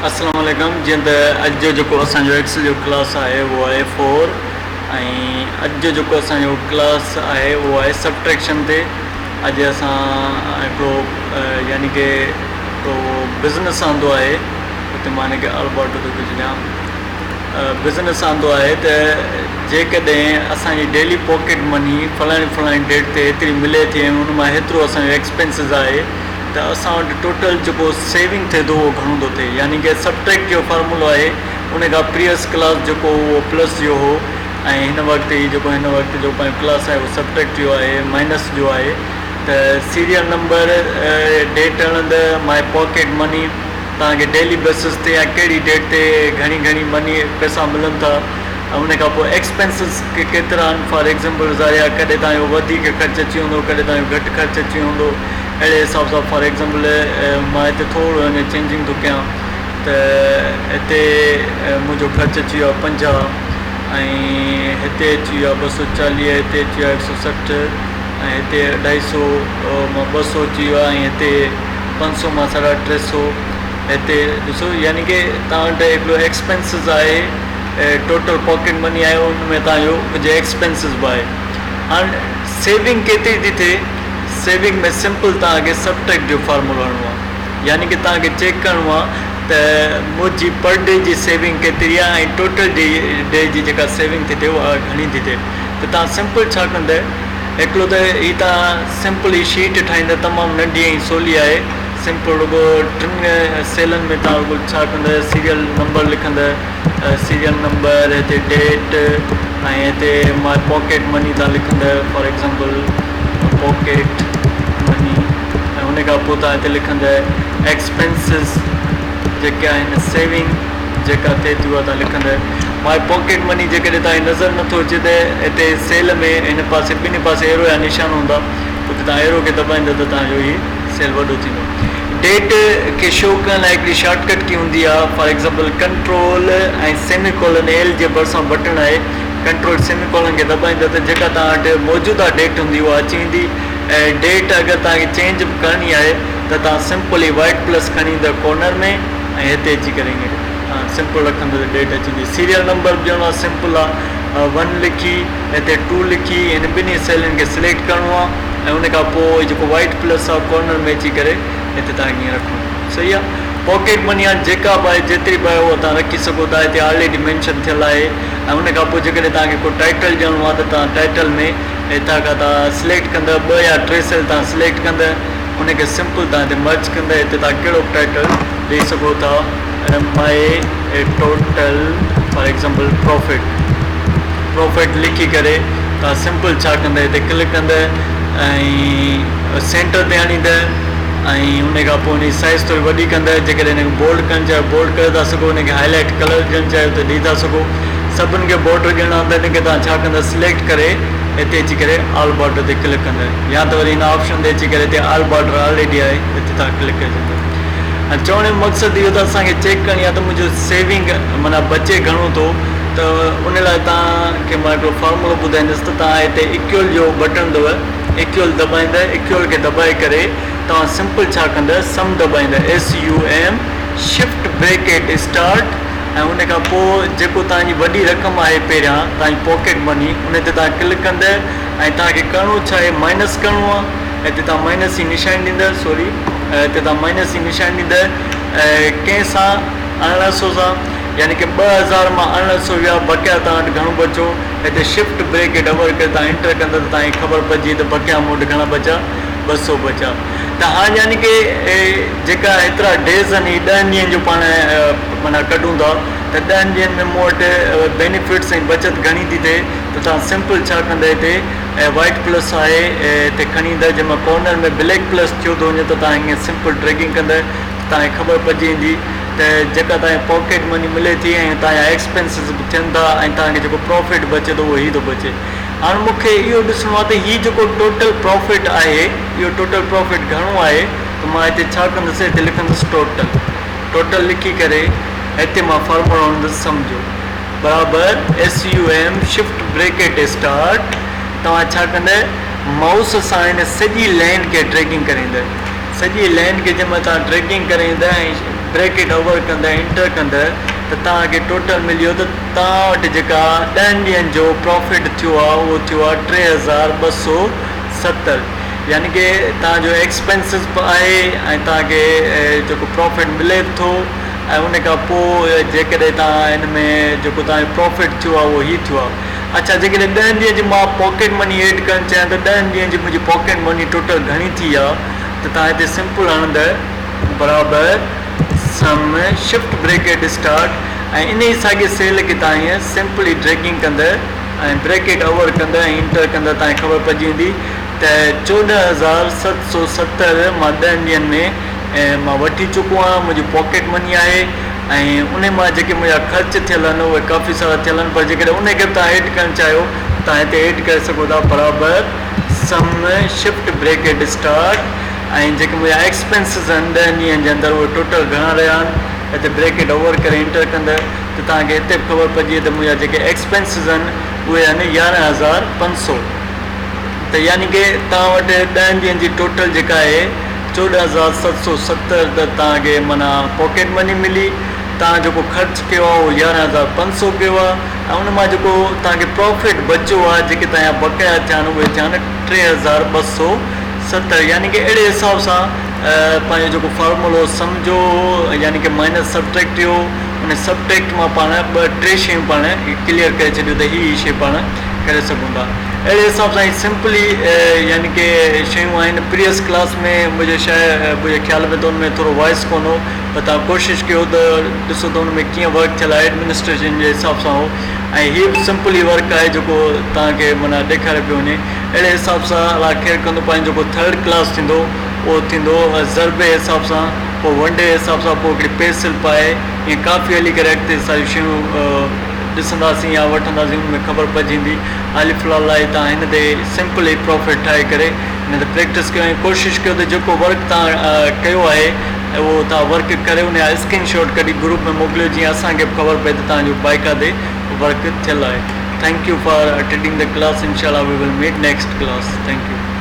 السلام عليڪم جيئن ته اڄ جو جيڪو اسان جو ايڪسل جو ڪلاس آهي اهو آهي فور ۽ اڄ جو جيڪو اسان جو ڪلاس آهي اهو آهي سبٽريڪشن تي اڄ اسان هڪڙو يعني ڪي هڪڙو بزنس آندو آهي اتي مان هن کي آل بارڊر ٿو ڪجهه ڏيان بزنس آندو آهي ته جيڪڏهن اسان جي ڊيلي پاڪيٽ مني فلاڻي فلاڻي ڊيٽ تي هيتري ملي ٿي ۽ ان مان هيترو اسان جو ايڪسپينسز آهي ته اسان وٽ ٽوٽل جيڪو سيونگ ٿئي ٿو اهو گهڻو ٿو ٿئي يعني ڪه سبٽريڪٽ جو فارمولو آهي ان کان پريوس ڪلاس جيڪو هو اهو پلس جو هو ۽ هن وقت هي جيڪو هن وقت جو پنهنجو ڪلاس آهي اهو سبٽريڪٽ جو آهي مائنس جو آهي ته سيريل نمبر ڊيٽ هڻندء مائي پاڪيٽ مني توهان کي ڊيلي بيسس تي يا ڪهڙي ڊيٽ تي گهڻي گهڻي مني پئسا ملن ٿا ۽ ان کان پوء ايڪسپينسز ڪيترا آهن فار ايگزامپل ظاهر آهي ڪڏهن توهان جو وڌيڪ خرچ اچي ويندو ڪڏهن توهان جو گهٽ خرچ اچي ويندو اهڙي حساب سان فار ايگزامپل مان هتي ٿورو اڃا چينجنگ ٿو ڪيان ته هتي منهنجو خرچ اچي ويو آهي 50 ۽ هتي اچي ويو آهي 240 هتي اچي ويو آهي 160 ۽ هتي اڍائي سو مان 200 اچي ويو آهي ۽ هتي 500 مان ساڍا ٽي سو هتي ڏسو يعني ڪي توهان وٽ هڪڙو ايڪسپينسز آهي ٽوٽل پاڪيٽ مني آهي ان ۾ توهان جو ڪجهه ايڪسپينسز به آهي هاڻ سيونگ ڪيتري ٿي ٿئي سيونگ ۾ سمپل توهان کي سبٽريڪٽ جو فارمولو هڻڻو آهي يعني ڪي توهان کي چيڪ ڪرڻو آهي ته منهنجي پر ڊي جي سيونگ ڪيتري آهي ۽ ٽوٽل ڊي ڊي جي جيڪا سيونگ ٿي ٿئي اها گهڻي ٿي ٿئي ته توهان سمپل ڇا ڪندء هڪڙو ته هي توهان سمپل هي شيٽ ٺاهيندا تمام ننڍي ۽ سولي آهي سمپل رڳو ٽن سيلن ۾ توهان رڳو ڇا ڪندء سيريل نمبر لکندء سيريل نمبر هتي ڊيٽ ۽ هتي ماء پاڪيٽ مني تان لکندء فار ايگزامپل پاڪيٽ مني ۽ ان کان پوء تان هتي لکندء ايڪسپينسز جيڪي آهن سيونگ جيڪا ٿئي ٿي اها تان لکندء ماء پاڪيٽ مني جيڪڏهن تان کي نظر نٿو اچي ته هتي سيل ۾ هن پاسي ٻنهي پاسي ايرو يا نشان هوندا اتي تان ايرو کي دٻائيندا ته تان جو هي سيل وڏو ٿيندو. ڊيٽ کي شو ڪرڻ لاء هڪڙي شارٽ ڪٽ ڪي هوندي آهي for example control ۽ semi colon L جي ڀرسان بٽڻ آهي ڪنٽرول سيمي ڪولن کي دٻائيندا ته جيڪا توهان وٽ موجوده ڊيٽ هوندي اها اچي ويندي ۽ ڊيٽ اگر توهان کي چينج به ڪرڻي آهي ته توهان سمپل هي وائٽ پلس کڻي ايندا ڪارنر ۾ ۽ هتي اچي ڪري ائين توهان سمپل رکندا ته ڊيٽ اچي ويندي سيريل نمبر به ڏيڻو آهي سمپل آهي ون لکي هتي ٽو لکي هن ٻنهي سيلن کي سليڪٽ ڪرڻو آهي ۽ ان کان پوء جيڪو وائيٽ پلس آ ڪارنر ۾ اچي ڪري هتي توهان کي ائين رکڻو آ صحيح آ پاڪيٽ مني هاڻ جيڪا به آهي جيتري به آهي اها توهان رکي سگهو ٿا هتي آلريڊي مينشن ٿيل آهي ۽ ان کان پوء جيڪڏهن توهان کي ڪو ٽائيٽل ڏيڻو آ ته توهان ٽائيٽل ۾ هتان کان توهان سليڪٽ ڪندا ٻه يا ٽي سيل توهان سليڪٽ ڪندا ان کي سمپل توهان هتي مرج ڪندا هتي توهان ڪهڙو به ٽائيٽل ڏئي سگهو ٿا my total for example profit profit لکي ڪري توهان سمپل ڇا ڪندا هتي ڪلڪ ڪندا ۽ سينٽر تي آڻيندا ۽ ان کان پوء ان جي سائز ٿوري وڏي ڪندا جيڪڏهن ان کي بولڊ ڪرڻ چاهيو بولڊ ڪري ٿا سگهو ان کي هائي لائيٽ ڪلر ڏيڻ چاهيو ته ڏئي ٿا سگهو سڀن کي بارڊر ڏيڻا آهن ته ان کي توهان ڇا ڪندا سليڪٽ ڪري هتي اچي ڪري آل بارڊر تي ڪلڪ ڪندا يا ته وري هن آپشن تي اچي ڪري هتي آل بارڊر آلريڊي آهي هتي توهان ڪلڪ ڪري ڇڏيندا ۽ چوڻ جو مقصد اهو ته اسان کي چيڪ ڪرڻي آهي ته منهنجو سيونگ معنيٰ بچي گهڻو ٿو ته ان لاء توهان کي مان هڪڙو فارمولو ٻڌائيندس ته توهان هتي اڪيول جو بٽڻ اٿو اڪيول دٻائيندا اڪيول کي دٻائي ڪري توهان سمپل ڇا ڪندا سم دٻائيندا S U M shift bracket start ۽ ان کان پوء جيڪو توهان جي وڏي رقم آهي پهريان توهان جي پاڪيٽ مني ان تي توهان ڪلڪ ڪندا ۽ توهان کي ڪرڻو ڇا آهي مائنس ڪرڻو آهي هتي توهان مائنس جي نشاني ڏيندا سوري هتي توهان مائنس جي نشاني ڏيندا ڪنهن سان 1800 سان يعني ڪه 2000 مان 1800 ويا بقيا توهان وٽ گهڻو بچو هتي شفٽ بريڪيٽ اوور ڪري توهان انٽر ڪندا ته توهان کي خبر پئجي ته بقيا مون وٽ گهڻا بچا 200 بچا ته هاڻ يعني ڪه جيڪا هيترا ڊيز آهن هي ڏهن ڏينهن جو پاڻ معنيٰ ڪڍون ٿا ته ڏهن ڏينهن ۾ مون وٽ بينيفٽس ۽ بچت گهڻي ٿي ٿئي ته توهان سمپل ڇا ڪندا هتي وائيٽ پلس آهي هتي کڻي ايندا جنهن مان ڪارنر ۾ بليڪ پلس ٿيو ٿو وڃي ته توهان ائين سمپل ڊريگنگ ڪندا ته توهان کي خبر پئجي ويندي ته جيڪا توهان کي پاڪيٽ مني ملي ٿي ۽ توهان جا ايڪسپينسز به ٿين ٿا ۽ توهان کي جيڪو پرافٽ بچي ٿو اهو هي ٿو بچي. هاڻ مون کي اهو ڏسڻو آهي ته هي جيڪو ٽوٽل پرافٽ آهي اهو ٽوٽل پرافٽ گهڻو آهي ته مان هتي ڇا ڪندس هتي لکندس ٽوٽل ٽوٽل لکي ڪري هتي مان فارمولو هڻندس سمجهو برابر S U M shift bracket start توهان ڇا ڪندء مائوس سان هن سڄي لائين کي ڊريگنگ ڪريندء سڄي لائين کي جنهن مهل توهان ڊريگنگ ڪري ايندا ۽ بريڪيٽ اوور ڪندء انٽر ڪندء ته توهان کي ٽوٽل ملي ويو ته توهان وٽ جيڪا ڏهن ڏينهن جو پرافٽ ٿيو آهي اهو ٿيو آهي 3270 يعني ڪي توهان جو ايڪسپينسز به آهي ۽ توهان کي جيڪو پرافٽ ملي به ٿو ۽ ان کان پوء جيڪڏهن توهان ان ۾ جيڪو توهان جو پرافٽ ٿيو آهي اهو هي ٿيو آهي اڇا جيڪڏهن ڏهن ڏينهن جي مان پاڪيٽ مني ايڊ ڪرڻ چاهيان ته ڏهن ڏينهن جي منهنجي پاڪيٽ مني ٽوٽل گهڻي ٿي آهي ته توهان هتي سمپل هڻندء برابر سم شفٽ بريڪيٽ اسٽارٽ ۽ انهي ساڳي سيل کي توهان هيئن سمپلي ڊريگنگ ڪندء ۽ بريڪيٽ اوور ڪندء ۽ انٽر ڪندء توهان کي خبر پئجي ويندي ته 14770 مان ڏهن ڏينهن ۾ مان وٺي چڪو آهيان منهنجي پاڪيٽ مني آهي ۽ انهي مان جيڪي منهنجا خرچ ٿيل آهن اهي ڪافي سارا ٿيل آهن پر جيڪڏهن انهي کي به توهان ايڊ ڪرڻ چاهيو ته توهان هتي ايڊ ڪري سگهو ٿا برابر سم شفٽ بريڪيٽ اسٽارٽ ۽ جيڪي منهنجا ايڪسپينسز آهن ڏهن ڏينهن جي اندر اهي ٽوٽل گهڻا رهيا آهن هتي بريڪيٽ اوور ڪري انٽر ڪندء ته توهان کي هتي به خبر پئجي ته منهنجا جيڪي ايڪسپينسز آهن اهي آهن 11500 ته يعني ڪي توهان وٽ ڏهن ڏينهن جي ٽوٽل جيڪا آهي 14770 ته توهان کي معنيٰ پاڪيٽ مني ملي، توهان جيڪو خرچ ڪيو آهي اهو 11500 ڪيو آهي ۽ ان مان جيڪو توهان کي پرافٽ بچيو آهي جيڪي توهان جا بقايا ٿيا آهن اهي ٿيا آهن 3270 يعني ڪي اهڙي حساب سان پنهنجو جيڪو فارمولو سمجهو يعني ڪي مائنس سبٽريڪٽ ٿيو ان سبٽريڪٽ مان پاڻ ٻه ٽي شيون پاڻ ڪليئر ڪري ڇڏيو ته هي هي شي پاڻ ڪري سگهون ٿا. اهڙي حساب سان هي سمپلي يعني ڪي شيون آهن پريوس ڪلاس ۾ منهنجي شايد منهنجي خيال ۾ ته ان ۾ ٿورو وائس ڪونه هو پر توهان ڪوشش ڪيو ته ڏسو ته ان ۾ ڪيئن ورڪ ٿيل آهي ايڊمنسٽريشن جي حساب سان هو ۽ هي به سمپلي ورڪ آهي جيڪو توهان کي معنيٰ ڏيکاريو پيو وڃي اهڙي حساب سان الله خير ڪندو پنهنجو جيڪو ٿرڊ ڪلاس ٿيندو اهو ٿيندو ضرب جي حساب سان پوء ونڊ جي حساب سان پوء هڪڙي پي سلپ آهي ائين ڪافي هلي ڪري اڳتي ساريون شيون ڏسنداسين يا وٺنداسين ان ۾ خبر پئجي ويندي. الف لاء توهان هن تي سمپل هي پرافٽ ٺاهي ڪري هن تي پريڪٽس ڪيو ۽ ڪوشش ڪيو ته جيڪو ورڪ توهان ڪيو آهي اهو توهان ورڪ ڪري ان جا اسڪرين شاٽ ڪڍي گروپ ۾ موڪليو جيئن اسان کي به خبر پئي ته توهان جو باقاعدي ورڪ ٿيل آهي thank you for attending the class انشاء الله we will meet next class thank you.